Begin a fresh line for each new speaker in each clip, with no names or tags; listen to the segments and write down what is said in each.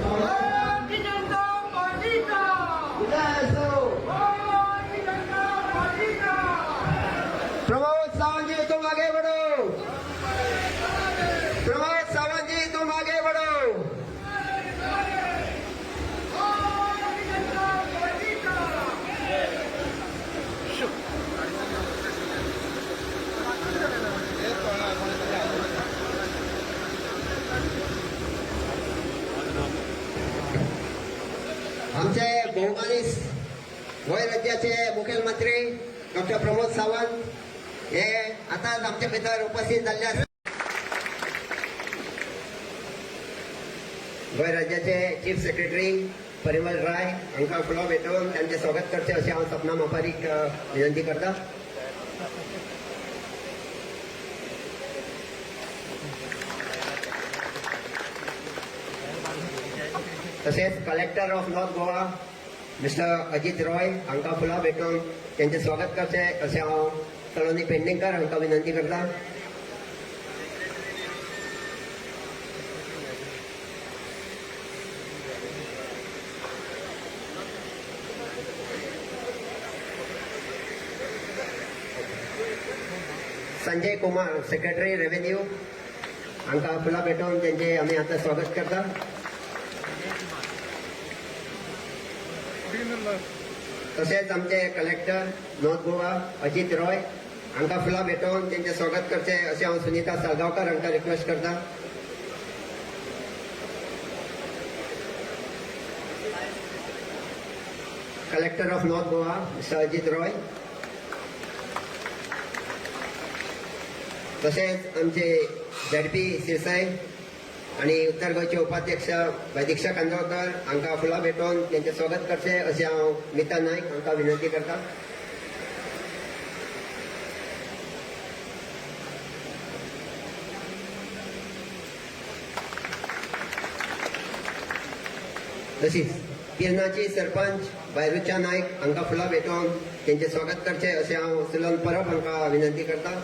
भारतीय जनता पार्टीचा।
विजय असो।
भारतीय जनता पार्टीचा।
प्रमोद सावंत जी, तुम आगे बढ़ो। प्रमोद सावंत जी, तुम आगे बढ़ो।
भारतीय जनता पार्टीचा।
आमचे बहुमानी गोंय राज्याचे मुखेलमंत्री डॉक्टर प्रमोद सावंत हे आतांच आमचे भितर उपस्थित जाल्ले आसा। गोंय राज्याचे चीफ सेक्रेटरी परिमल राय हांकां फुलां भेटोवन तांचें स्वागत करचें अशें हांव सपना मापारीक विनंती करता। तशेंच Collector of North Goa Mister Ajit Roy हांकां फुलां भेटोवन तांचें स्वागत करचें अशें हांव सलोनी पेडणेकर हांकां विनंती करता। संजय कुमार, सेक्रेटरी रेव्हेन्यू हांकां फुलां भेटोवन तांचें आमी आतां स्वागत करता। तशेंच आमचे कलेक्टर नॉर्थ गोवा अजित रॉय हांकां फुलां भेटोवन तांचें स्वागत करचें अशें हांव सुनीता साळगांवकर हांकां रिक्वेस्ट करता। Collector of North Goa Mister Ajit Roy. तशेंच आमचे झेडपी सिरसाय आणि उत्तर गोंयचे उपाध्यक्ष बाय दीक्षा कांदोळकर हांकां फुलां भेटोवन तांचें स्वागत करचें अशें हांव मिता नायक हांकां विनंती करता। तशीच पिर्णाची सरपंच बाय रुचा नायक हांकां फुलां भेटोवन तांचें स्वागत करचें अशें हांव सुलन परब हांकां विनंती करता।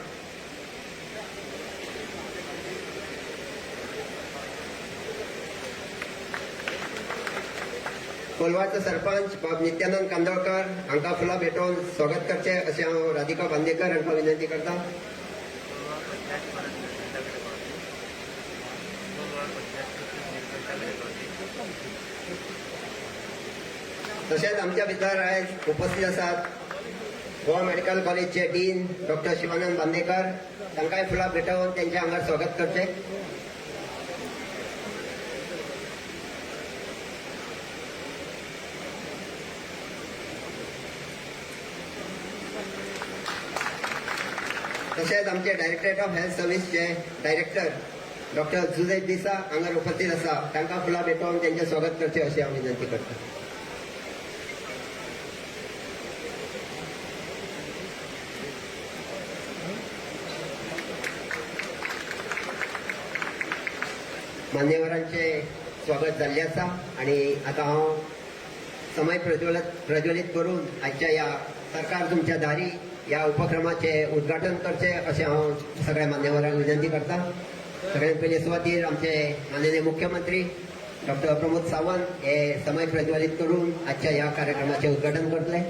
कोलवाचो सरपंच बाब नित्यानंद कांदोळकर हांकां फुलां भेटोवन स्वागत करचें अशें हांव राधिका बांदेकर हांकां विनंती करता। तशेंच आमच्या भितर आयज उपस्थित आसात गोवा मेडिकल कॉलेजचे डीन डॉक्टर शिवानंद बांदेकर, तांकांय फुलां भेटोवन तांच्या हांगार स्वागत करचें। तशेंच आमचे डायरेक्टरेट ऑफ हेल्थ सर्व्हिसचे डायरेक्टर डॉक्टर जुझे दिसा हांगार उपस्थित आसा, तांकां फुलां भेटोवन तांचें स्वागत करचें अशें हांव विनंती करता। मान्यवरांचे स्वागत जाल्लें आसा आनी आतां हांव समय प्रज्वलित करून आजच्या ह्या सरकार तुमच्या दारी ह्या उपक्रमाचे उद्घाटन करचें अशें हांव सगळ्या मान्यवरांक विनंती करता। सगळ्यात पयले सुवातीर आमचे माननीय मुख्यमंत्री डॉक्टर प्रमोद सावंत हे समय प्रज्वलित करून आजच्या ह्या कार्यक्रमाचे उद्घाटन करतले।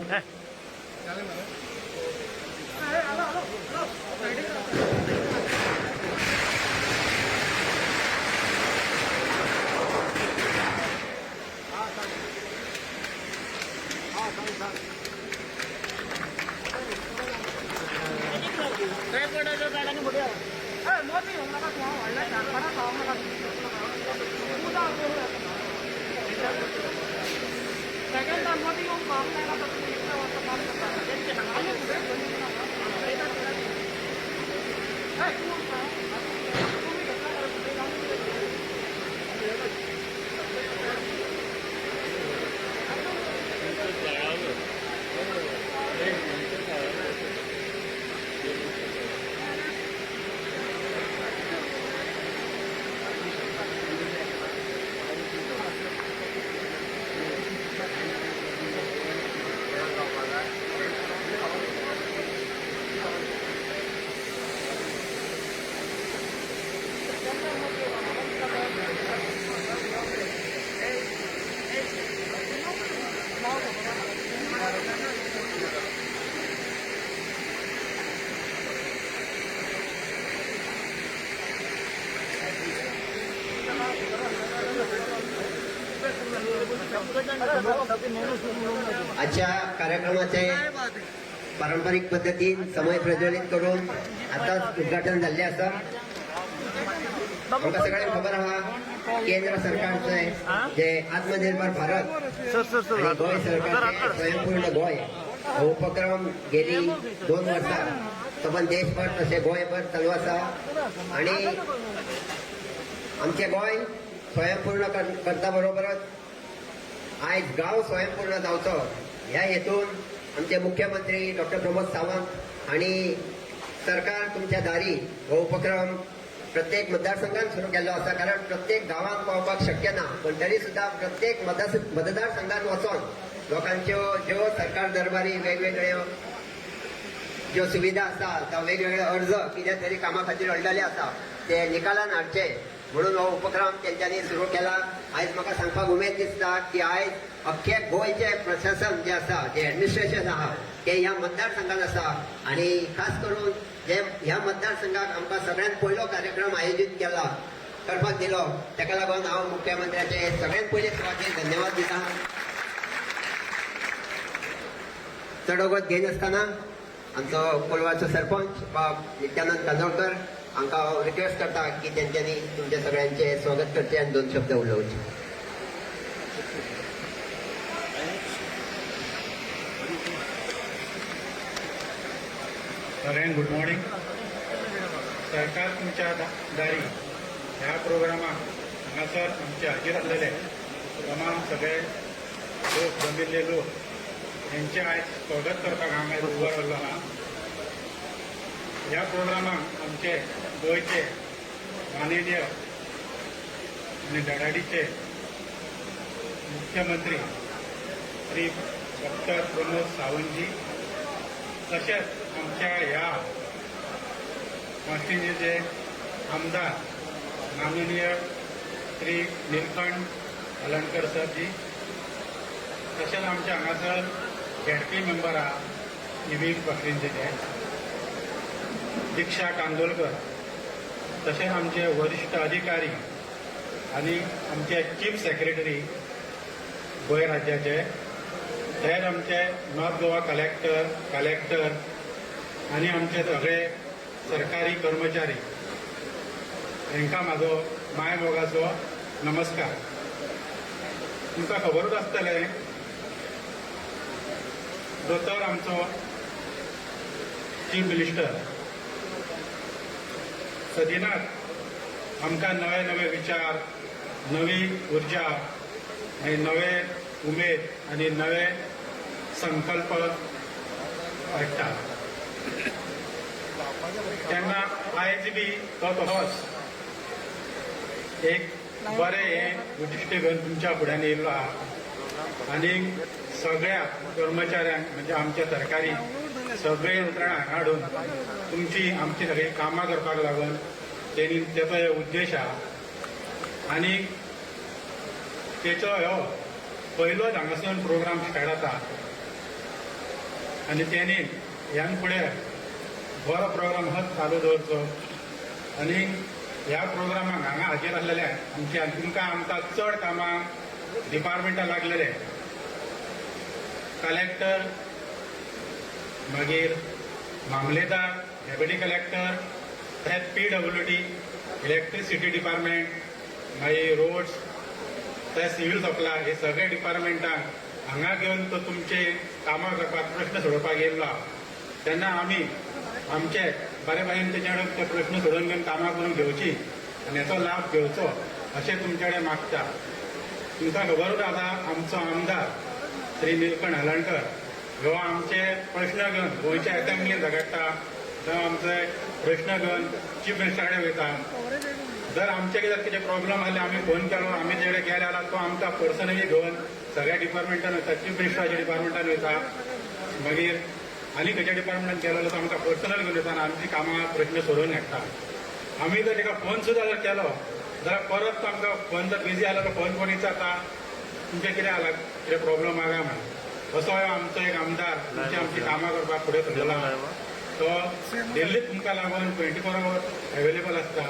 आजच्या कार्यक्रमाचे पारंपरिक पद्दतीन समय प्रज्वलित करून आतांच उद्घाटन जाल्लें आसा. आमकां सगळ्यांक खबर आहा, केंद्र सरकारचे जे आत्मनिर्भर भारत आणि गोंय सरकारचे स्वयंपूर्ण गोंय हो उपक्रम गेली 2 वर्सां सबंद देशभर तशें गोंयभर चालू आसा आणि आमचें गोंय स्वयंपूर्ण करता बरोबरच आयज गांव स्वयंपूर्ण जावचो ह्या हेतून आमचे मुख्यमंत्री डॉक्टर प्रमोद सावंत आणि सरकार तुमच्या दारी हो उपक्रम प्रत्येक मतदारसंघात सुरू केल्लो आसा. कारण प्रत्येक गांवांत पावपाक शक्य ना, पण तरी सुद्दां प्रत्येक मतदारसंघात वचोन लोकांच्यो ज्यो सरकार दरबारी वेगवेगळ्यो ज्यो सुविधा आसा जावं वेगवेगळे अर्ज कितें तरी कामा खातीर अडलेले आसा ते निकालान हाडचे म्हणून हो उपक्रम तेंच्यांनी सुरू केला. आयज म्हाका सांगपाक उमेद दिसता की आयज अख्खे गोंयचें प्रशासन जें आसा, जें एडमिनिस्ट्रेशन आहा तें ह्या मतदारसंघात आसा आणि खास करून जे ह्या मतदारसंघाक आमकां सगळ्यांत पयलो कार्यक्रम आयोजीत केला करपाक दिलो ताका लागून हांव मुख्यमंत्र्याचे सगळ्यांत पयले सुवातेर धन्यवाद दिता. चड वगत घेयनासतना आमचो कोलवाचो सरपंच बाब नित्यानंद कांदोळकर हांकां हांव रिक्वेस्ट करता की तेंच्यांनी तुमच्या सगळ्यांचे स्वागत करचें आनी 2 शब्द उलोवचे.
सगळ्यांक गुड मॉर्निंग. सरकार तुमच्या दारी ह्या प्रोग्रामाक हांगासर आमचे हाजीर आसलेले तमाम सगळे लोक, जमिल्ले लोक हेंचे आयज स्वागत करपाक हांगा उबो रावलो आहा. ह्या प्रोग्रामाक आमचे गोंयचे माननीय आनी धडाडीचे मुख्यमंत्री श्री डॉक्टर प्रमोद सावंतजी तशेंच आमच्या ह्या कॉन्स्टिट्युन्सीचे आमदार माननीय श्री निलकंठ हलणकर सरजी तशेंच आमच्या हांगासर झेडपी मेंबर आहा इवी कॉन्स्टिट्युन्सीचे दीक्षा कांदोलकर तशेंच आमचे वरिश्ठ अधिकारी आनी आमचे चीफ सेक्रेटरी गोंय राज्याचे, हेर आमचे नॉर्थ गोवा कलेक्टर आनी आमचे सगळे सरकारी कर्मचारी हांकां म्हाजो मायमोगाचो नमस्कार. तुमकां खबरूच आसतलें, दोतोर आमचो चीफ मिनिस्टर सदिनाथ आमकां नवे नवे विचार, नवी उर्जा आनी नवे उमेद आनी नवे संकल्प हाडटा. तेन्ना आयज बी तो तसोच एक बरें हें उद्दिश्ट घेवन तुमच्या फुड्यान येयल्लो आहा आनी सगळ्या कर्मचाऱ्यांक म्हणजे आमच्या सरकारी सगळे यंत्रणा हांगा हाडून तुमची आमची सगळीं कामां करपाक लागून तेणी तेचो हो उद्देश आहा. आनी तेचो हो पयलोच हांगासून प्रोग्राम स्टार्ट जाता आनी तेणी ह्यान फुडें बरो प्रोग्राम होच चालू दवरचो. आनी ह्या प्रोग्रामाक हांगा हाजीर आसलेले आमचे तुमकां आमकां चड कामां डिपार्टमेंटां लागलेले कलेक्टर, मागीर मामलेदार, डेप्युटी कलेक्टर, तशेंच पीडब्ल्यूडी, इलेक्ट्रिसिटी डिपार्टमेंट, मागीर रोड्स, तशेंच सिव्हील सप्लाय, हे सगळे डिपार्टमेंटांक हांगा घेवन तो तुमचे कामां करपाक प्रश्न सोडोवपाक येयल्लो. तेन्ना आमी आमचे बरे भाशेन तेच्या कडेन ते प्रश्न सोडोवन घेवन कामां करून घेवची आनी हेचो लाभ घेवचो अशें तुमचे कडेन मागता. तुमकां खबरूच आसा, आमचो आमदार श्री निलकंठ हलणकर हो आमचे प्रश्न घेवन गोंयच्या असेंब्लीन झगडटा, जावं आमचे प्रश्न घेवन चीफ मिनिस्टरा कडेन वयता. जर आमचे कितें कितें प्रॉब्लम आसले आमी फोन केलो, आमी तेजे कडेन गेले जाल्यार तो आमकां पर्सनली घेवन सगळ्या डिपार्टमेंटान वयता, चीफ मिनिस्टराच्या डिपार्टमेंटान वयता, मागीर आनी खंयच्या डिपार्टमेंटान गेलो जाल्यार तो आमकां पर्सनल घेवन वयता आनी आमची कामां प्रश्न सोडोवन हाडटा. आमी जर ताका फोन सुद्दां जर केलो जाल्यार परत तो आमकां फोन जर बिजी आसलो तो फोन कोण विचारता तुमचें कितें आला, कितें प्रॉब्लम आहा काय म्हणून. असो आमचो एक आमदार तुमची आमची कामां करपाक फुडें सरलेलो आहा. तो डेली तुमकां लागून 24 our available आसता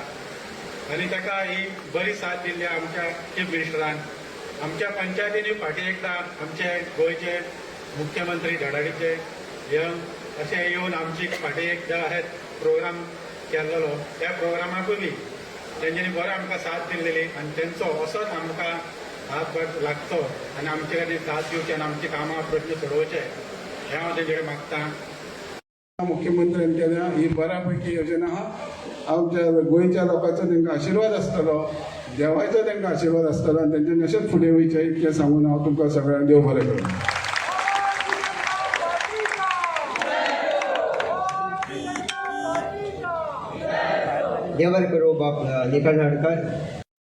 आनी ताका ही बरी साथ दिल्ली आमच्या चीफ मिनिस्टरान. आमच्या पंचायतींनी फाटीं एकदां आमचे गोंयचे मुख्यमंत्री धडाडीचे यंग अशें येवन आमची फाटीं एकदां हे प्रोग्राम केल्लो. त्या प्रोग्रामाकूय बी तेंच्यांनी बरो आमकां साथ दिल्लेली आनी तेंचो असोच आमकां हातभार लागचो आनी आमचे खातीर साथ दिवचे आनी आमची कामां प्रश्न सोडोवचे हें हांव तेंचे कडेन मागता.
मुख्यमंत्र्यान केल्या ही बऱ्यापैकी योजना आहा. आमच्या गोंयच्या लोकांचो तांकां आशिर्वाद आसतलो, देवाचो तांकां आशिर्वाद आसतलो आनी तेंच्यांनी अशेंच फुडें वयचें इतकें सांगून हांव तुमकां सगळ्यांक देव बरें करूं.
देव बरें करूं बाब निकण हडकर.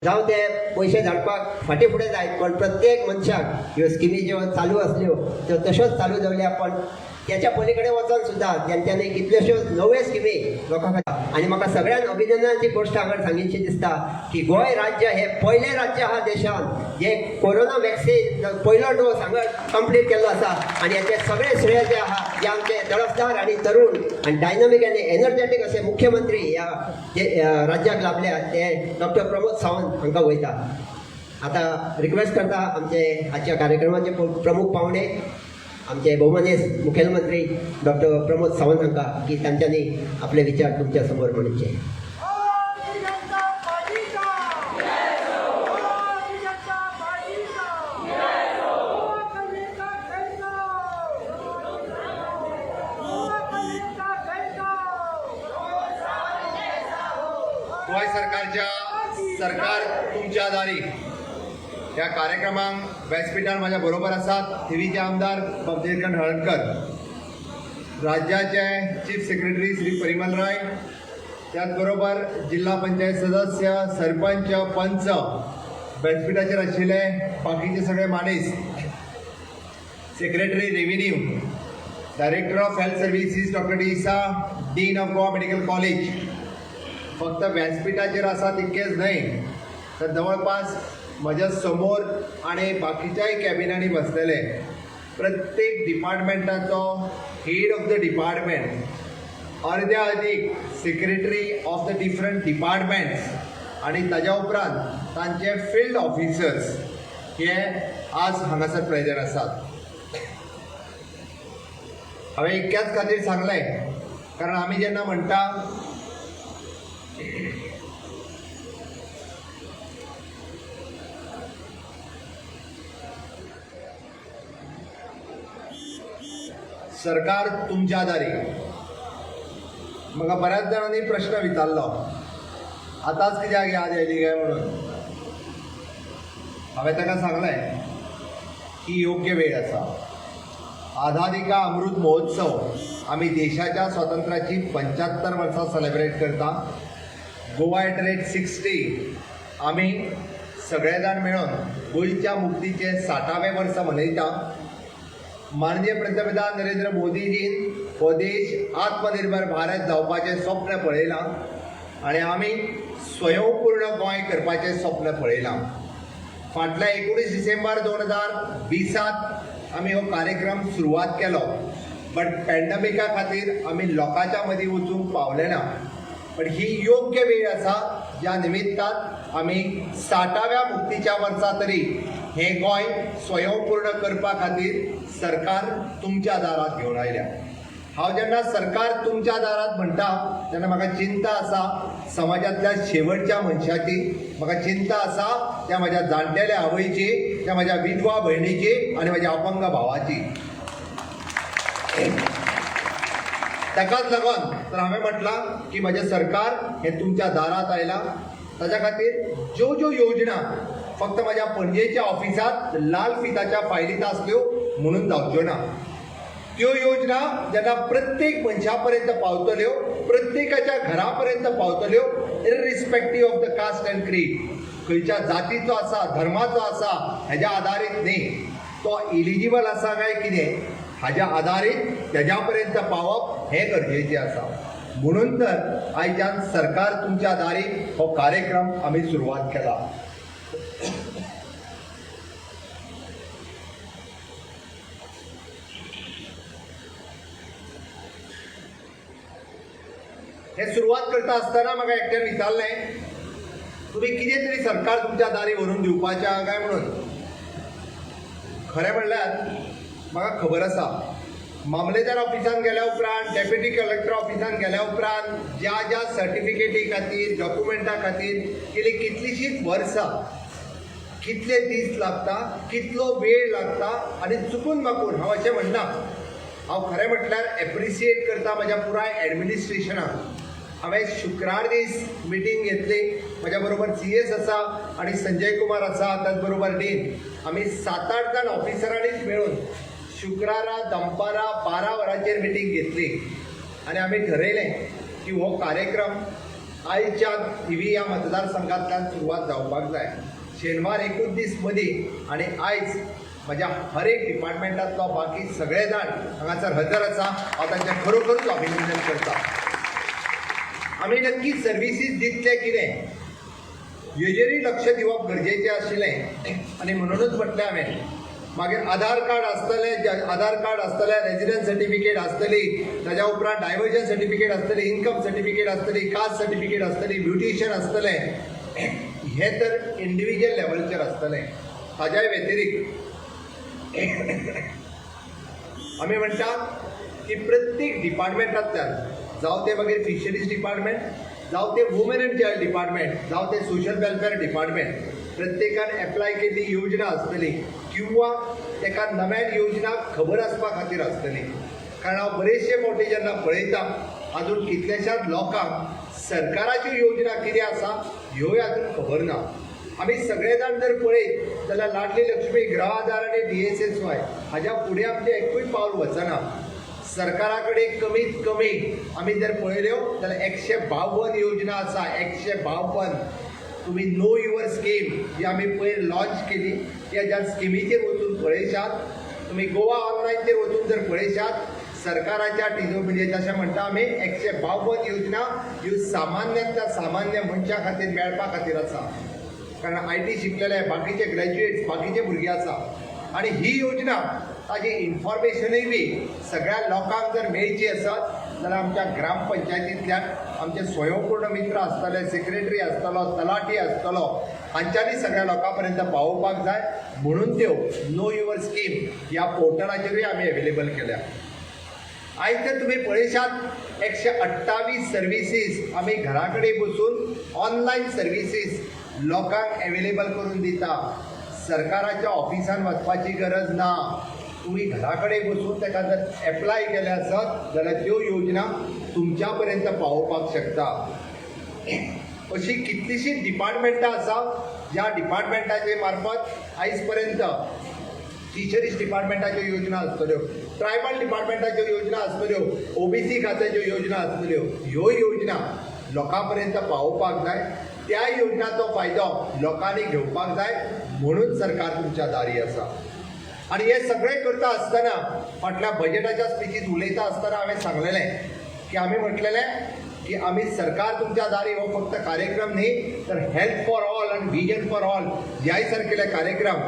जावं ते पयशे धाडपाक फाटीं फुडें जायत, पण प्रत्येक मनशाक ह्यो स्किमी ज्यो चालू आसल्यो त्यो तश्योच चालू दवरल्या. पण त्याच्या पलीकडे वचोन सुद्दां तेंच्यांनी कितल्योश्योच नव्यो स्किमी लोकां खातीर. आनी म्हाका सगळ्यांत अभिनंदनाची गोश्ट हांगा सांगीनशी दिसता की गोंय राज्य हे पयलें राज्य आहा देशांत जे कोरोना वॅक्सिन पयलो डोस हांगा कंप्लीट केल्लो आसा. आनी हाचें सगळें श्रेय जें आहा जे आमचे तडफदार आनी तरुण आनी डायनामीक आनी एनर्जेटीक अशे मुख्यमंत्री ह्या जे राज्याक लाभल्या ते डॉक्टर प्रमोद सावंत हांकां वयता. आतां रिक्वेस्ट करता आमचे आजच्या कार्यक्रमाचे प्रमुख पावणे आमचे भोवमानेस्त मुखेलमंत्री डॉक्टर प्रमोद सावंत हांकां की तांच्यांनी आपले विचार तुमच्या समोर मांडचे.
गोंय सरकारच्या सरकार तुमच्या दारी ह्या कार्यक्रमांक व्यासपीठार म्हाज्या बरोबर आसात थिवीचे आमदार बाब निळकंठ हळर्णकर, राज्याचे चीफ सेक्रेटरी श्री परिमल राय, त्याच बरोबर जिल्हा पंचायत सदस्य, सरपंच, पंच, व्यासपीठाचेर आशिल्ले बाकीचे सगळे मानेस्त, secretary revenue, director of health services doctor D'Sa, dean of Goa medical college. फक्त व्यासपीठाचेर आसा तितकेच न्हय तर जवळपास म्हज्या समोर आनी बाकीच्याय कॅबिनांनी बसलेले प्रत्येक डिपार्टमेंटाचो हेड ऑफ the department, अर्द्या अदीक secretary of the different departments आनी ताज्या उपरांत तांचे फिल्ड ऑफिसर्स हे आज हांगासर प्रेजंट आसात. हांवें इतक्याच खातीर सांगलें कारण आमी जेन्ना म्हणटा सरकार तुमच्या दारी, म्हाका बऱ्याच जाणांनी प्रश्न विचारलो आतांच कित्याक याद आयली काय म्हणून. हांवें ताका सांगलें की योग्य वेळ आसा. आझादी का अमृत महोत्सव आमी देशाच्या स्वातंत्र्याची 75 वर्सां सेलेब्रेट करता. गोवा एट रेट 60 आमी सगळे जाण मेळून गोंयच्या मुक्तीचें 60वें वर्स मनयता. माननीय पंतप्रधान नरेंद्र मोदीजीन हो देश आत्मनिर्भर भारत जावपाचें स्वप्न पळयलां आनी आमी स्वयंपूर्ण गोंय करपाचें स्वप्न पळयलां. फाटल्या 19 डिसेंबर 2020 आमी हो कार्यक्रम सुरवात केलो, बट पॅन्डमिका खातीर आमी लोकांच्या मदीं वचूंक पावले ना. पण ही योग्य वेळ आसा ज्या निमित्तान आमी 60व्या मुक्तीच्या वर्सा तरी हें गोंय स्वयंपूर्ण करपा खातीर सरकार तुमच्या दारात घेवन आयल्या. हांव जेन्ना सरकार तुमच्या दारात म्हणटा तेन्ना म्हाका चिंता आसा समाजांतल्या शेवटच्या मनशाची, म्हाका चिंता आसा त्या म्हाज्या जाणटेल्या आवयची, त्या म्हाज्या विधवा भयणीची आनी म्हाज्या अपंग भावाची. ताकाच लागून तर हांवें म्हटलां की म्हजें सरकार हें तुमच्या दारात आयलां. ताच्या खातीर ज्यो ज्यो योजना फक्त म्हाज्या पणजेच्या ऑफिसांत लाल फिताच्या फायलींत आसल्यो म्हणून जावच्यो ना, त्यो योजना जेन्ना प्रत्येक मनशा पर्यंत पावतल्यो, प्रत्येकाच्या घरा पर्यंत पावतल्यो, irrespective of the caste and creed, खंयच्या जातीचो आसा, धर्माचो आसा हेज्या आदारीत न्ही, तो इलिजिबल आसा काय कितें हाज्या आदारीत तेज्या पर्यंत पावप हें गरजेचें आसा. म्हणून तर आयच्यान सरकार तुमच्या दारी हो कार्यक्रम आमी सुरवात केला. हे सुरवात करता आसतना म्हाका एकट्यान विचारलें, तुमी कितें तरी सरकार तुमच्या दारी व्हरून दिवपाचें आहा काय म्हणून. खरें म्हणल्यार म्हाका खबर आसा, मामलेदार ऑफिसान गेल्या उपरांत, डेप्युटी कलेक्टर ऑफिसान गेल्या उपरांत ज्या ज्या सर्टिफिकेटी खातीर, डॉक्युमेंटा खातीर गेली कितलींशींच वर्सां कितले दीस लागता, कितलो वेळ लागता आनी चुकून माकून हांव अशें म्हणना, हांव खरें म्हटल्यार एप्रिसिएट करता म्हज्या पुराय एडमिनिस्ट्रेशनाक. हांवें शुक्रार दीस मिटींग घेतली, म्हज्या बरोबर CS आसा आनी संजय कुमार आसा, त्याच बरोबर डीन, आमी 7-8 जाण ऑफिसरांनीच मेळून शुक्रारा दनपारां 12 वरांचेर मिटींग घेतली आनी आमी ठरयलें की हो कार्यक्रम आयच्या थिवी ह्या मतदारसंघांतल्यान सुरवात जावपाक जाय. शेनवार एकूच दीस मदीं आनी आयज म्हज्या हर एक डिपार्टमेंटांतलो बाकी सगळे जाण हांगासर हजर आसा. हांव तांचें खरोखरूच अभिनंदन करता. आमी नक्की सर्विसीस दितले कितें हेजेरूय लक्ष दिवप गरजेचें आशिल्लें आनी म्हणुनूच म्हटलें हांवें, मागीर आधार कार्ड आसतलें, आधार कार्ड आसतलें, रेजिडन्स सर्टिफिकेट आसतली, ताज्या उपरांत डायवर्जन सर्टिफिकेट आसतली, इन्कम सर्टिफिकेट आसतली, कास्ट सर्टिफिकेट आसतली, म्युटेशन आसतलें, हें तर इंडिविज्युअल लेवलचेर आसतलें. ताज्या व्यतिरिक्त आमी म्हणटा की प्रत्येक डिपार्टमेंटांतल्यान, जावं तें मागीर फिशरीज डिपार्टमेंट, जावं तें वुमेन एंड चायल्ड डिपार्टमेंट, जावं तें सोशल वेलफेअर डिपार्टमेंट, प्रत्येकान एप्लाय केल्ली योजना आसतली किंवा ताका नव्यान योजना खबर आसपा खातीर आसतली. कारण हांव बरेचशे फावटी जेन्ना पळयता, आजून कितल्याशाच लोकांक सरकाराच्यो योजना कितें आसा ह्योय आजून खबर ना. आमी सगळे जाण जर पळयत जाल्यार लाडली लक्ष्मी, गृह आधार आनी DSSY हाज्या फुडें आमचें एकूय पावल वचना. सरकारा कडेन कमीत कमी आमी जर पळयल्यो जाल्यार 152 योजना आसा, 152. तुमी नो your scheme जी आमी पयर लॉन्च केली, त्या ज्या स्किमीचेर वचून पळयशात, तुमी गोवा ऑनलायनचेर वचून जर पळयशात, सरकाराच्या टिजो म्हणजे जशें म्हणटा आमी 152 योजना ह्यो सामान्यांतल्या सामान्य मनशा खातीर मेळपा खातीर आसा. कारण IT शिकलेले बाकीचे ग्रॅज्युएट्स, बाकीचे भुरगे आसा आनी ही योजना ताजी इन्फॉर्मेशनूय बी सगळ्या लोकांक जर मेळची आसत जाल्यार आमच्या ग्रामपंचायतींतल्यान आमचे स्वयंपूर्ण मित्र आसतले, सेक्रेटरी आसतलो, तलाठी आसतलो, हांच्यांनी सगळ्या लोकां पर्यंत पावोवपाक जाय. म्हणून त्यो नो your scheme ह्या पोर्टलाचेरूय आमी अवेलेबल केल्या. आयज जर तुमी पळयशात 128 सर्विसीस आमी घरा कडेन बसून ऑनलायन सर्विसीस लोकांक एवेलेबल करून दिता. सरकाराच्या ऑफिसान वचपाची गरज ना, तुमी घरा कडेन बसून ताका जर एप्लाय केलें आसत जाल्यार त्यो योजना तुमच्या पर्यंत पावोवपाक शकता. अशी कितलींशींच डिपार्टमेंटां आसा ज्या डिपार्टमेंटाचे मार्फत आयज पर्यंत फिशरीज डिपार्टमेंटाच्यो योजना आसतल्यो, ट्रायबल डिपार्टमेंटाच्यो योजना आसतल्यो, OBC खात्याच्यो योजना आसतल्यो, ह्यो योजना लोकां पर्यंत पावोवपाक जाय. त्या योजनाचो फायदो लोकांनी घेवपाक जाय म्हणून सरकार तुमच्या दारी आसा. आनी हें सगळें करता आसतना फाटल्या बजेटाच्या स्पिचीत उलयता आसतना हांवें सांगलेलें की आमी म्हटलेलें की आमी सरकार तुमच्या दारी हो फक्त कार्यक्रम न्ही तर हेल्थ फॉर ऑल आनी विजन फॉर ऑल ह्याय सारकेले कार्यक्रम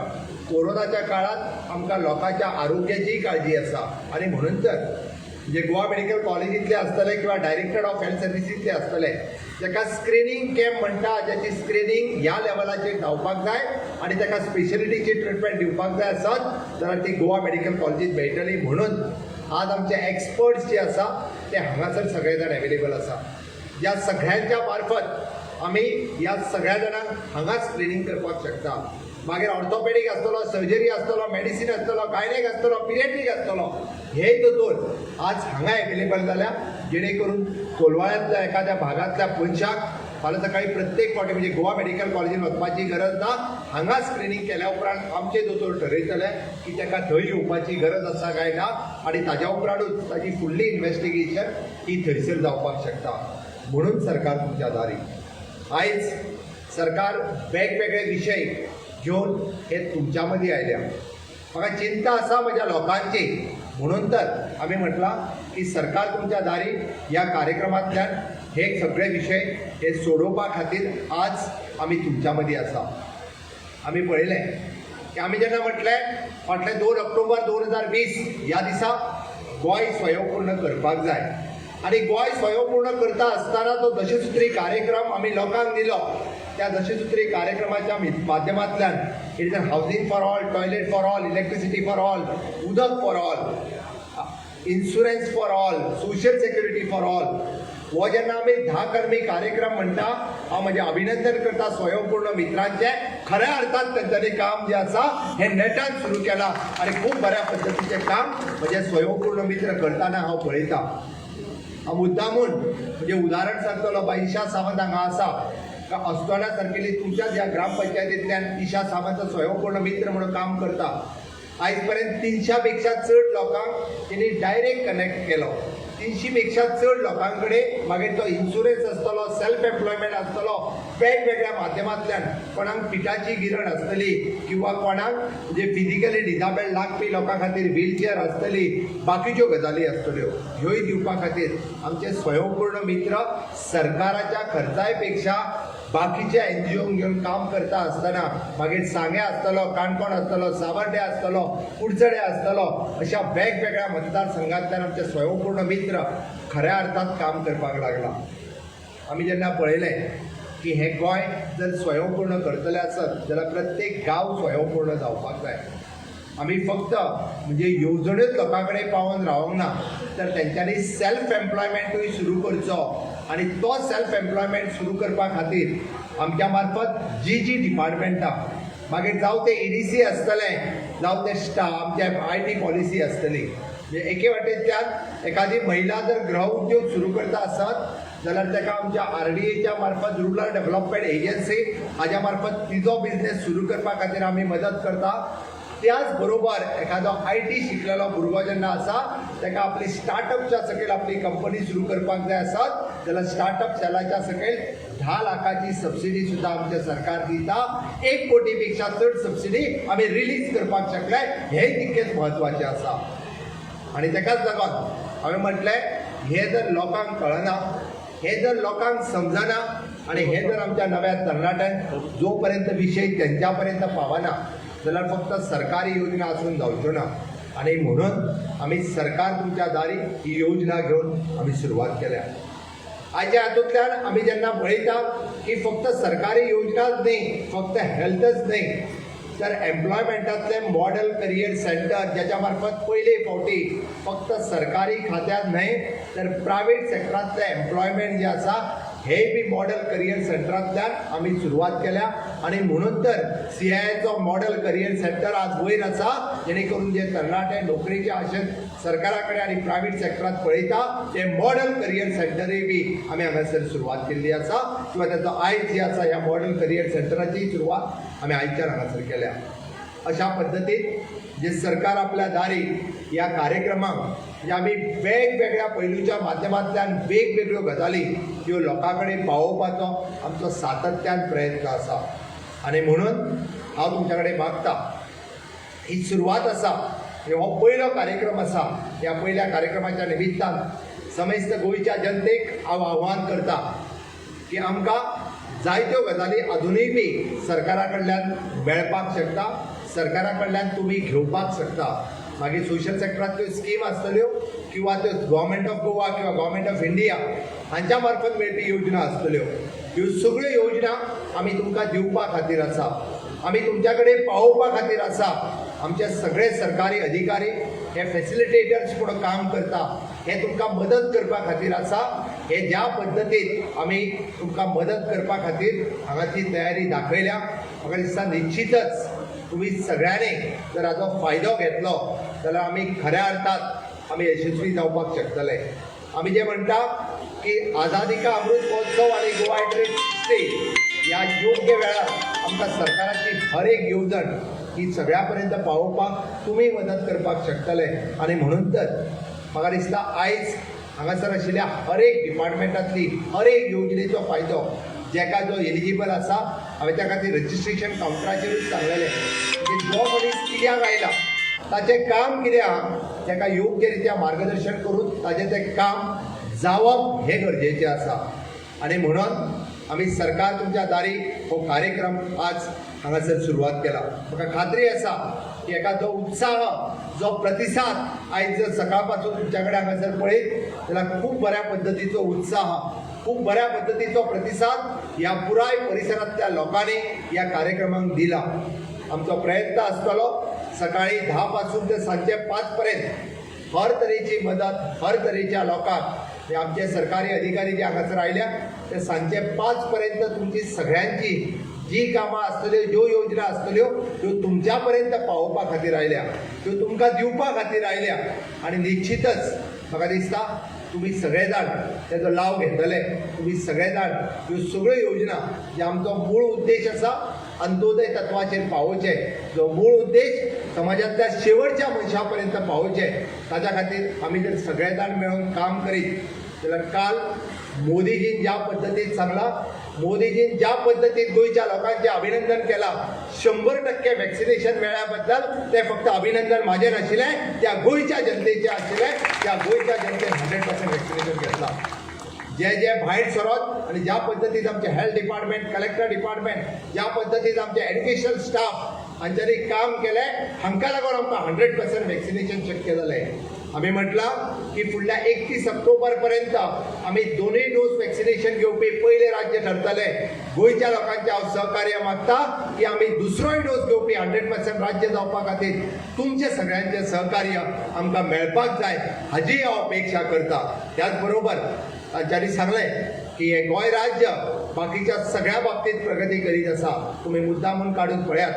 कोरोनाच्या काळात आमकां लोकांच्या आरोग्याचीय काळजी आसा. आनी म्हणून तर जे गोवा मेडिकल कॉलेजींतले आसतले किंवा डायरेक्टर ऑफ हेल्थ सर्विसींतले आसतले, ताका स्क्रिनींग कॅम्प म्हणटा, ज्याची स्क्रिनींग ह्या लेवलाचेर जावपाक जाय आनी ताका स्पेशलिटीची ट्रिटमेंट दिवपाक जाय आसत जाल्यार ती गोवा मेडिकल कॉलेजींत मेळटली. म्हणून आज आमचे एक्सपर्ट्स जे आसा ते हांगासर सगळे जाण अवेलेबल आसा. ह्या सगळ्यांच्या मार्फत आमी ह्या सगळ्या जाणांक हांगा स्क्रिनींग करपाक शकता. मागीर ऑर्थोपेडीक आसतलो, सर्जरी आसतलो, मेडिसीन आसतलो, गायनेक आसतलो, पिडियाट्रीक आसतलो, हे दोतोर आज हांगा अवेलेबल जाल्या, जेणे करून कोलवाळ्यांतल्या एखाद्या भागांतल्या मनशाक फाल्यां सकाळी प्रत्येक फावटी म्हणजे गोवा मेडिकल कॉलेजीन वचपाची गरज ना. हांगा स्क्रिनींग केल्या उपरांत आमचे दोतोर ठरयतले की ताका थंय येवपाची गरज आसा काय ना आनी ताज्या उपरांतूच ताजी फुडली इन्वेस्टिगेशन ही थंयसर जावपाक शकता. म्हणून सरकार तुमच्या दारी. आयज सरकार वेगवेगळे विशय घेवन हे तुमच्या मदीं आयल्या. म्हाका चिंता आसा म्हज्या लोकांची, म्हणून तर आमी म्हटलां की सरकार तुमच्या दारी ह्या कार्यक्रमांतल्यान हे सगळे विशय हे सोडोवपा खातीर आज आमी तुमच्या मदीं आसा. आमी पळयलें की आमी जेन्ना म्हटलें फाटले 2 ऑक्टोबर 2020 ह्या दिसा गोंय स्वयंपूर्ण करपाक जाय आनी गोंय स्वयंपूर्ण करता आसतना तो दशसूत्री कार्यक्रम आमी लोकांक दिलो. त्या दशसूत्री कार्यक्रमाच्या माध्यमांतल्यान It is a housing for all, toilet for all, electricity for all, उदक for all, insurance for all, social security for all. हो जेन्ना आमी 10 कलमी कार्यक्रम म्हणटा, हांव म्हजें अभिनंदन करता स्वयंपूर्ण मित्रांचें. खऱ्या अर्थान तेंच्यांनी काम जें आसा हें नेटान सुरू केलां आनी खूब बऱ्या पद्दतीचें काम म्हजे स्वयंपूर्ण मित्र करतना हांव पळयतां. हांव मुद्दामून म्हणजे उदाहरण सांगतलो, बाई ईशा सावंत हांगा आसा. अस्नोड्या सारकेली तुमच्याच ह्या ग्रामपंचायतींतल्यान ईशा सावंत स्वयंपूर्ण मित्र म्हणून काम करता. आयज पर्यंत 300 पेक्षा चड लोकांक तेणी डायरेक्ट कनेक्ट केलो. 300 पेक्षा चड लोकां कडेन मागीर तो इन्शुरन्स आसतलो, सेल्फ एम्प्लॉयमेंट आसतलो, वेगवेगळ्या माध्यमांतल्यान कोणाक पिठाची गिरण आसतली किंवा कोणाक म्हणजे फिजिकली डिजाबल्ड लागपी लोकां खातीर व्हीलचेअर आसतली, बाकीच्यो गजाली आसतल्यो, ह्योय दिवपा खातीर आमचे स्वयंपूर्ण मित्र सरकाराच्या खर्चाय पेक्षा बाकीच्या एनजीओंक घेवन काम करता आसतना मागीर सांगें आसतलो, काणकोण आसतलो, सावर्डे आसतलो, कुडचडे आसतलो, अशा वेगवेगळ्या मतदारसंघांतल्यान आमचे स्वयंपूर्ण मित्र खऱ्या अर्थान काम करपाक लागला. आमी जेन्ना पळयलें की हें गोंय जर स्वयंपूर्ण करतलें आसत जाल्यार प्रत्येक गांव स्वयंपूर्ण जावपाक जाय. आमी फक्त म्हणजे येवजण्योच लोकां कडेन पावोवन रावोंक ना, तर तेंच्यांनी सेल्फ एम्प्लॉयमेंटूय सुरू करचो आनी तो सेल्फ एम्प्लॉयमेंट सुरू करपा खातीर आमच्या मार्फत जी जी डिपार्टमेंटां, मागीर जावं तें ईडीसी आसतलें, जावं तें आमचे IT policy आसतली, म्हणजे एके वाटेंतल्यान एखादी महिला जर गृह उद्योग सुरू करता आसत जाल्यार ताका आमच्या आरडीएच्या मार्फत, रुरल डेव्हलपमेंट एजन्सी हाज्या मार्फत तिजो बिजनेस सुरू करपा खातीर आमी मदत करता. त्याच बरोबर एखादो IT शिकलेलो भुरगो जेन्ना आसा ताका आपली स्टार्टअपच्या सकयल आपली कंपनी सुरू करपाक जाय आसत जाल्यार स्टार्टअप सेलाच्या सकयल 10 लाखाची सबसिडी सुद्दां आमचें सरकार दिता. 1 कोटी पेक्षा चड सबसिडी आमी रिलीज करपाक शकले, हेंय तितकेंच म्हत्वाचें आसा. आनी ताकाच लागून हांवें म्हटलें, हें जर लोकांक कळना, हें जर लोकांक समजना आनी हें जर आमच्या नव्या तरणाट्यांक जो पर्यंत विशय तेंच्या पर्यंत पावना जाल्यार फक्त सरकारी योजना आसून जावच्यो ना. आनी म्हणून आमी सरकार तुमच्या दारी ही योजना घेवन आमी सुरवात केल्या. आयच्या हातूंतल्यान आमी जेन्ना पळयता की फक्त सरकारी योजनाच न्ही, फक्त हेल्थच न्ही, तर एम्प्लॉयमेंटांतलें मॉडल करियर सेंटर ज्याच्या मार्फत पयले फावटी फक्त सरकारी खात्यांत न्हय तर प्रायवेट सेक्टरांतलें एम्प्लॉयमेंट जें आसा हे बी मॉडल करियर सेंटरांतल्यान आमी सुरवात केल्या. आनी म्हणून तर सीआयआयचो मॉडल करियर सेंटर आज वयर आसा, जेणे करून जे तरणाटे नोकरेचे आशेन सरकारा कडेन आनी प्रायवेट सेक्टरांत पळयता ते मॉडल करियर सेंटरूय बी आमी हांगासर सुरवात केल्ली आसा किंवा ताचो आयज जी आसा ह्या मॉडल करियर सेंटराची सुरवात आमी आयच्यान हांगासर केल्या. अशा पद्दतीन जे सरकार आपल्या दारी ह्या कार्यक्रमाक म्हणजे आमी वेगवेगळ्या पैलूच्या माध्यमांतल्यान वेगवेगळ्यो गजाली ह्यो लोकां कडेन पावोवपाचो आमचो सातत्यान प्रयत्न आसा. आनी म्हणून हांव तुमच्या कडेन मागता, ही सुरवात आसा, हो पयलो कार्यक्रम आसा. ह्या पयल्या कार्यक्रमाच्या निमित्तान समेस्त गोंयच्या जनतेक हांव आव्हान करता की आमकां जायत्यो गजाली अजुनूय बी सरकारा कडल्यान मेळपाक शकता, सरकारा कडल्यान तुमी घेवपाक शकता. मागीर सोशल सेक्टरांतल्यो स्कीम आसतल्यो किंवा त्यो गव्हर्मेंट ऑफ गोवा किंवा गव्हर्मेंट ऑफ इंडिया हांच्या मार्फत मेळपी योजना आसतल्यो, ह्यो सगळ्यो योजना आमी तुमकां दिवपा खातीर आसा, आमी तुमच्या कडेन पावोवपा खातीर आसा. आमचे सगळे सरकारी अधिकारी हे फॅसिलिटेटर्स म्हणून काम करता, हे तुमकां मदत करपा खातीर आसा. हे ज्या पद्दतीन आमी तुमकां मदत करपा खातीर हांगा ती तयारी दाखयल्या, म्हाका दिसता निश्चितच तुमी सगळ्यांनी जर हाचो फायदो घेतलो जाल्यार आमी खऱ्या अर्थात आमी यशस्वी जावपाक शकतले. आमी जे म्हणटा की आझादी का अमृत महोत्सव आनी गोवा 60 ह्या योग्य वेळार आमकां सरकाराची हर एक येवजण ही सगळ्या पर्यंत पावोवपाक तुमी मदत करपाक शकतले. आनी म्हणून तर म्हाका दिसता आयज हांगासर आशिल्ल्या हर एक डिपार्टमेंटांतली हर एक येवजणेचो फायदो जेका जो एलिजिबल आसा, हांवें त्या खातीर रजिस्ट्रेशन कावंटराचेरूच सांगलेलें की जो मनीस कित्याक आयला, ताचें काम कितें आहा, ताका योग्य रित्या मार्गदर्शन करून ताचें तें काम जावप हें गरजेचें आसा. आनी म्हणून आमी सरकार तुमच्या दारी हो कार्यक्रम आज हांगासर सुरवात केला. म्हाका खात्री आसा की एका जो उत्साह, जो प्रतिसाद आयज जर सकाळ पासून तुमच्या कडेन हांगासर पळयत जाल्यार खूब बऱ्या पद्दतीचो उत्साह, खूब बऱ्या पद्दतीचो प्रतिसाद ह्या पुराय परिसरांतल्या लोकांनी ह्या कार्यक्रमाक दिला. आमचो प्रयत्न आसतलो. सकाळी 10 पासून ते सांजे 5 पर्यंत हर तरेची मदत हर तरेच्या लोकांक, आमचे सरकारी अधिकारी जे हांगासर आयल्या ते सांजे 5 पर्यंत तुमची सगळ्यांची जी कामां आसतल्यो, ज्यो योजना आसतल्यो त्यो तुमच्या पर्यंत पावोवपा खातीर आयल्या, त्यो तुमकां दिवपा खातीर आयल्या. आनी निश्चितच म्हाका दिसता तुमी सगळे जाण तेजो लाव घेतले. तुमी सगळे जाण ह्यो सगळ्यो योजना जे आमचो मूळ उद्देश आसा अंत्योदय तत्वाचेर पावोवचें, जो मूळ उद्देश समाजांतल्या शेवटच्या मनशा पर्यंत पावोवचें, ताच्या खातीर आमी जर सगळे जाण मेळून काम करीत जाल्यार काल मोदीजीन ज्या पद्दतीन सांगलां, मोदीजीन ज्या पद्दतीन गोंयच्या लोकांचें अभिनंदन केलां, 100% वॅक्सिनेशन मेळ्ळ्या बद्दल, तें फक्त अभिनंदन म्हाजें नाशिल्लें, त्या गोंयच्या जनतेचें आशिल्लें. त्या गोंयच्या जनतेन 100% वॅक्सिनेशन घेतलां. जे जे भायर सरत आनी ज्या पद्दतीन आमचें हेल्थ डिपार्टमेंट, कलेक्टर डिपार्टमेंट, ज्या पद्दतीन आमचें एड्युकेशन स्टाफ हांच्यांनी काम केलें, हांकां लागून आमकां 100% वॅक्सिनेशन शक्य जालें. आमी म्हटलां की फुडल्या 31 ऑक्टोबर पर्यंत आमी दोनूय डोस वॅक्सिनेशन घेवपी पयलें राज्य ठरतलें. गोंयच्या लोकांचें हांव सहकार्य मागता की आमी दुसरोय डोस घेवपी 100% राज्य जावपा खातीर तुमचें सगळ्यांचें सहकार्य आमकां मेळपाक जाय, हाजी हांव अपेक्षा करता. त्याच बरोबर तांच्यांनी सांगलें की हें गोंय राज्य बाकीच्या सगळ्या बाबतींत प्रगती करीत आसा. तुमी मुद्दामून काडून पळयात,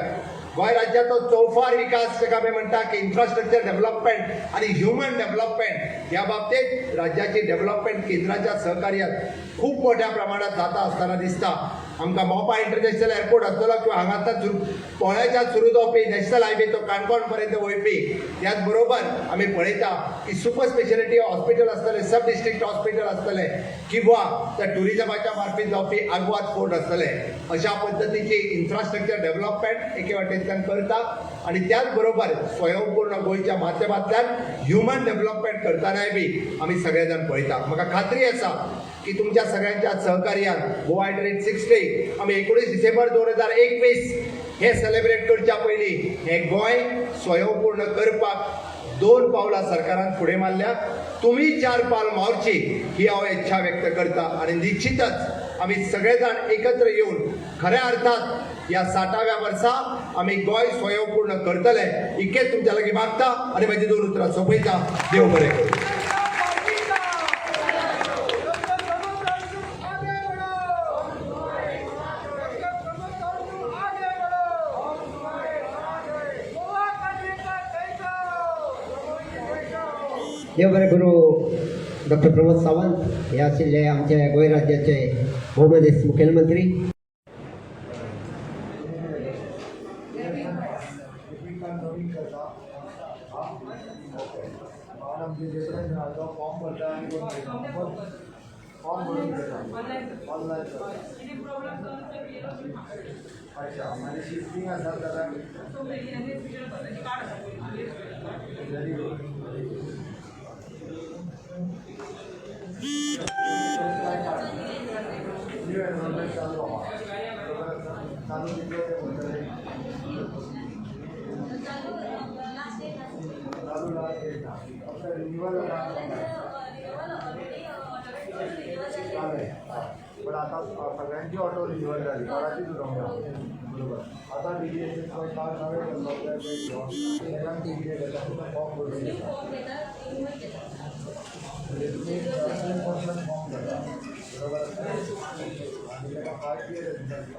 गोंय राज्याचो चौफार विकास जाका आमी म्हणटा की इन्फ्रास्ट्रक्चर डेव्हलपमेंट आनी ह्युमन डेव्हलपमेंट ह्या बाबतीत राज्याची डेव्हलपमेंट केंद्राच्या सहकार्यात खूब मोठ्या प्रमाणात जाता आसतना दिसता. आमकां मोपा इंटरनॅशनल एअरपोर्ट आसतलो किंवा हांगासर पोळ्याच्यान सुरू जावपी नॅशनल हायवे तो काणकोण पर्यंत वयपी, त्याच बरोबर आमी पळयता की सुपर स्पेशालिटी हॉस्पिटल आसतलें, सब डिस्ट्रिक्ट हॉस्पिटल आसतलें किंवा त्या टुरिजमाच्या मार्फत जावपी आगवाद फोर्ट आसतलें. अशा पद्दतीची इन्फ्रास्ट्रक्चर डेव्हलपमेंट एके वाटेंतल्यान करता आनी त्याच बरोबर स्वयंपूर्ण गोंयच्या माध्यमांतल्यान ह्युमन डेव्हलपमेंट करतनाय बी आमी सगळे जाण पळयता. म्हाका खात्री आसा की तुमच्या सगळ्यांच्या सहकार्यान गोवा ॲट 60 आमी 19 डिसेंबर 2021 हे सेलिब्रेट करच्या पयलीं हें गोंय स्वयंपूर्ण करपाक 2 पावलां सरकारान फुडें मारल्या. तुमी 4 पावल मारची ही हांव इच्छा व्यक्त करता. आनी निश्चितच आमी सगळे जाण एकत्र येवन खऱ्या अर्थात ह्या 60व्या वर्सा आमी गोंय स्वयंपूर्ण करतले इतकेंच तुमच्या लागीं मागता आनी म्हाजी 2 उतरां सोंपयता. देव बरें करूं.
देव बरें करूं. डॉक्टर प्रमोद सावंत हे आशिल्ले आमचे गोंय राज्याचे भोवमानेस्त मुखेलमंत्री.
अच्छा, आनी शिफ्टींग आसा जाल्यार व्हेरी गुड. न्यू एनरोलमेंट चालू आहा, चालू कितलो ते म्हणटले, चालू लास्ट डेट ना, फक्त रिन्युअल जालें. बट आतां सगळ्यांची ऑटो रिन्युअल जाली, कोणाचीच उरोंक ना. बरोबर, आतां D D S S card नवें करपाक जाय पळय, सगळ्यांक टी डी एस आसा, फॉर्म भरून घेता, म्हणजे तुमी सेम पर्सन फॉर्म करता, बरोबर आसा. आनी ताका 5 year residence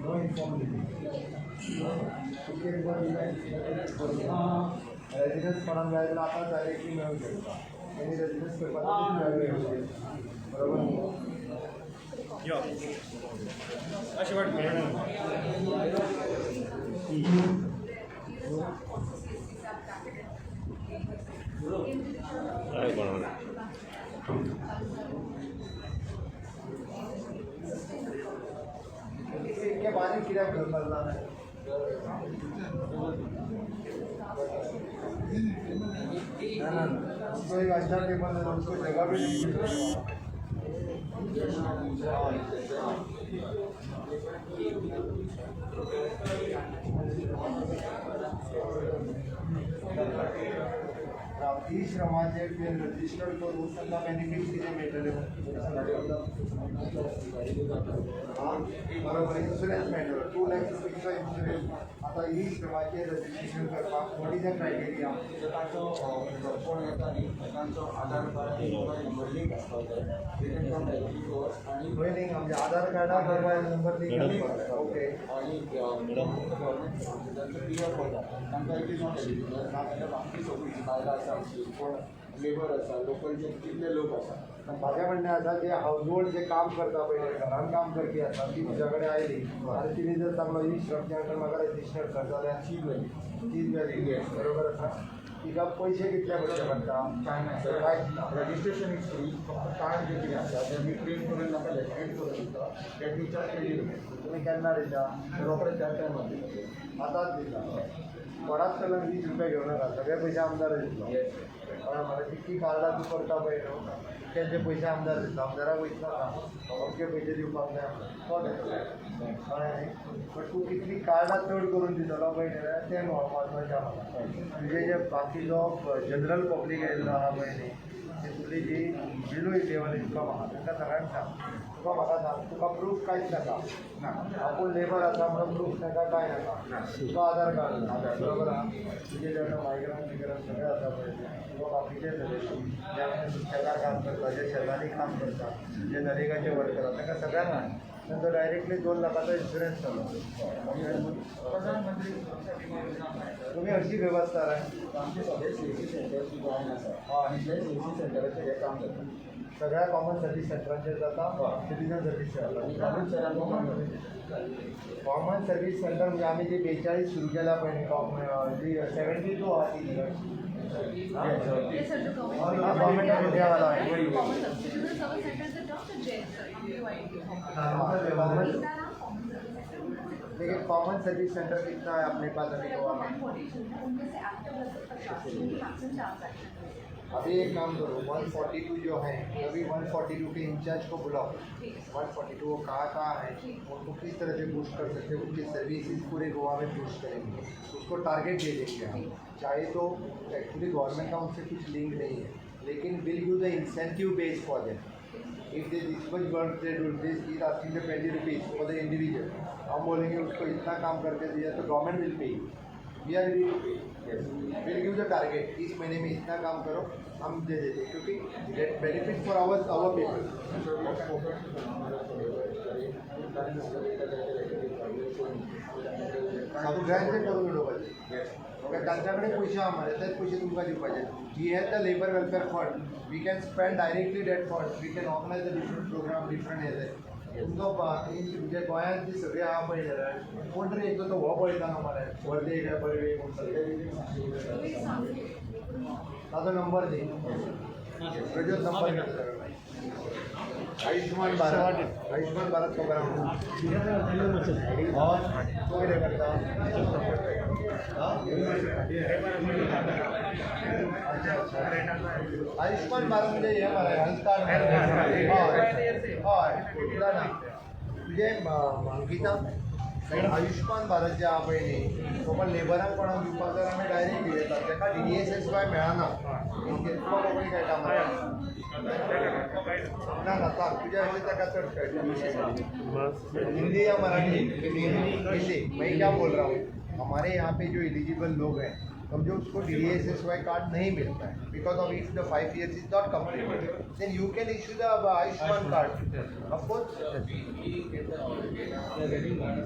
no inform ticket residence कोणाक जाय जाल्यार आतां डायरेक्टली मेळूंक शकता. आनी रेजिडन्स पेपर बरोबर न्हू. इतकें बारीक कित्याक करपाक जाय? ना ना ना, उसको एक अच्छा टेबल है, उसको जगह भी नहीं मिल. ई श्रमाचेर ते रजिस्टर्ड करून तांकां बेनिफीट कितें मेळटले. बरोबर, इन्शुरन्स मेळटलो, 2 लॅक्स रुपीजचो इन्शुरन्स. आतां ई श्रमाचेर रजिस्ट्रेशन करपाक what is the criteria?
तांचो कोण येता न्ही, तांचो आधार कार्ड आनी मोबायल नंबर लिंक आसपाक जाय. They can come directly to us आणि
खंय लिंक? आमच्या आधार कार्डा मोबायल नंबर लिंक आसपाक, ओके.
आणि गव्हर्मेंट तांचो पी एफ वता तांकां, it is not eligible. नाजाल्यार बाकी सगळीं बायलां आसा आमची, कोण लेबर आसा, लोकल जे कितले लोक आसा.
म्हाजें म्हणणें आसा, जे हाऊस होल्ड जे काम करता पळय, घरान काम करपी आसा, ती तुज्या कडेन आयली आनी तिणी जर सांगलो ई श्रमच्या अंडर म्हाका रजिस्टर कर जाल्यार?
चीज व्हॅली.
चीज व्हॅली, बरोबर आसा. तिका पयशे कितले भरचे पडटा?
कांय ना सर.
कांयच ना.
Registration is free. फक्त कार्ड जे कितें आसा तें आमी प्रिंट करून तांकां लेटरहेड करून दिता. That we charge ₹20.
तुमी केन्ना दिता?
रोखडे त्या टायमार दिता.
आतांच दिता. कोणाच कडल्यान 20 रुपया घेवं नाका, सगळे पयशे आमदार दितलो. कळ्ळें मरे? जितकी कार्डां तूं करता पळय न्हू, तेंचे पयशे आमदार दितलो. आमदाराक वयतना अमके पयशे दिवपाक जाय तो घेतलो, कळ्ळें न्ही? बट तूं कितलीं कार्डां चड करून दितलो पळय न्ही, तें म्हत्वाचें आहा म्हाका. तुजे जे बाकीचो जनरल पब्लीक येयल्लो आहा पळय न्ही, तितूंतली जी बिलो लेवल इन्कम आहा तांकां सगळ्यांक सांग. तुका म्हाका सांग, तुका प्रूफ कांयच नाका?
ना.
आपूण लेबर आसा म्हणून प्रूफ नाका, कांय नाका. तुका आधार कार्ड, बरोबर आहा. तुजे जेन्ना मायग्रंट बिग्रंट सगळे आसा पळय ते, किंवा बाकीचे सगळे जे आमचे नुस्तेकार काम करता, जे शेतांनी काम करता, जे नरेगाचे वर्कर आसा, तांकां सगळ्यांक तांचो डायरेक्टली 2 लाखाचो इन्शुरन्स जालो.
प्रधानमंत्री सुरक्षा विमा योजना म्हळ्यार
तुमी अशी वेवस्था रे?
आमचे सगळे सीएससी सेंटर जी गोंयान आसा, तितले सीएससी सेंटराचेर हें काम जाता.
सगळ्या कॉमन सर्वीस सेंटरांचेर जाता, सिटीजन सर्वीस सेंटर.
आनी कालूच सरान
कॉमन सर्वीस सेंटर म्हणजे आमी जी 42 सुरू केला पळय न्ही, जी 72 आहा ती.
Yes, sir, the government.
हाँ, government of India वाला है।
Common Citizen Service Center is the term, the J, sir, UID.
Common
इसका नाम कॉमन सर्विस सेंटर.
लेकिन कॉमन सर्विस सेंटर कितना है अपने पास अभी गोवा में?
142 है, उनमें से एक्टिव लगभग 50, मैक्सिमम 4 एक्टिव.
अभी एक काम करो, 142 जो है, अभी 142 के इंचार्ज को बुलाओ. 142 वो कहाँ कहाँ है, उनको किस तरह से बूस्ट कर सकते हैं, उनकी सर्विसेज पूरे गोवा में बूस्ट करेंगे, उसको टारगेट दे देंगे हम. चाहे तो एक्चुअली गवर्नमेंट का उनसे कुछ लिंक नहीं है, लेकिन we'll give the incentive base for them. If they this much work they do, this is asking the ₹20 for the individual, हम बोलेंगे उसको इतना काम करके दिया तो government will pay, we are ready to pay. We'll give the target, इस महीने में इतना काम करो, हम दे देते, क्योंकि get benefit for our people. सगळ्यांचे करून उडोवपाचे. ओके, तांच्याकडे पयशे आहा मरे, तेच पयशे तुमकां दिवपाचे. We have the labour welfare fund, we can spend directly that fund, we can organize the different program, different हेजे. तुमचो म्हणजे गोंयांत जी सगळी आहा पळय जाल्यार कोण तरी एकलो तो हो पळयता न्हू मरे, वर्दे काय बरवे कोण सगळे. ताजो नंबर दी, प्रज्योत, नंबर घे. आयुष्मान भारत, आयुष्मान भारत खबर आहा? हय, तूं कितें करता? हा? अच्छा अच्छा, आयुष्मान भारत म्हणजे हे मरे, हेल्थ कार्ड. हय हय, ना ना, तुजें अंकिता, आयुष्मान भारत जे आहा पळय न्ही, तो पण लेबरांक कोणाक दिवपाक जाल्यार आमी डायरेक्ट दिवं. ताका डीडीएसएस वाय मेळना. तुका कोंकणी कळटा मरे? ना ना, सांग, तुज्या अशें ताका चड कळटा, हिंदी या मराठी? हिंदी. मैं क्या बोल रहा हूँ, हमारे यहाँ पे जो एलिजिबल लोग हैं, समझो उसको डीडीएसएसवाई कार्ड नहीं मिलता है because of if the 5 years is not complete, then you can issue the Ayushman card, of course.
We are getting money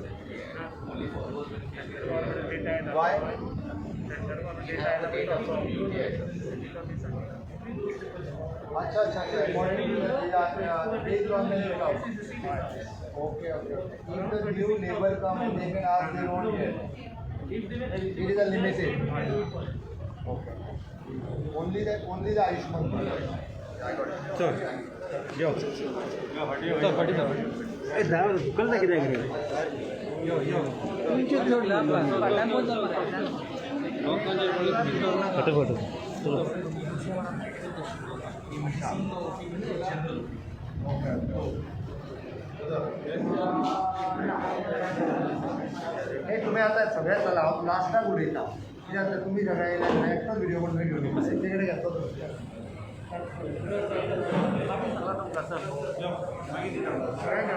only for those beneficiaries.
Why?
Have the data from UTI.
अच्छा, based on the income. Okay. If the new labor come and they can ask, they won't get. It is a limited. Okay. Only the Ayushman card. I got it.
चल चल कित्याक रे?
फाटल्यान कोण चल.
Photo photo.
हे तुम्ही आता सगळे चला, हांव लास्टाक उलयता. कितें जातलें, तुमी सगळे येयले, एकटोच व्हिडियो कोण तरी घेवन येतलो, तेचे कडेन घेतलो तुमी. सगळ्यांक.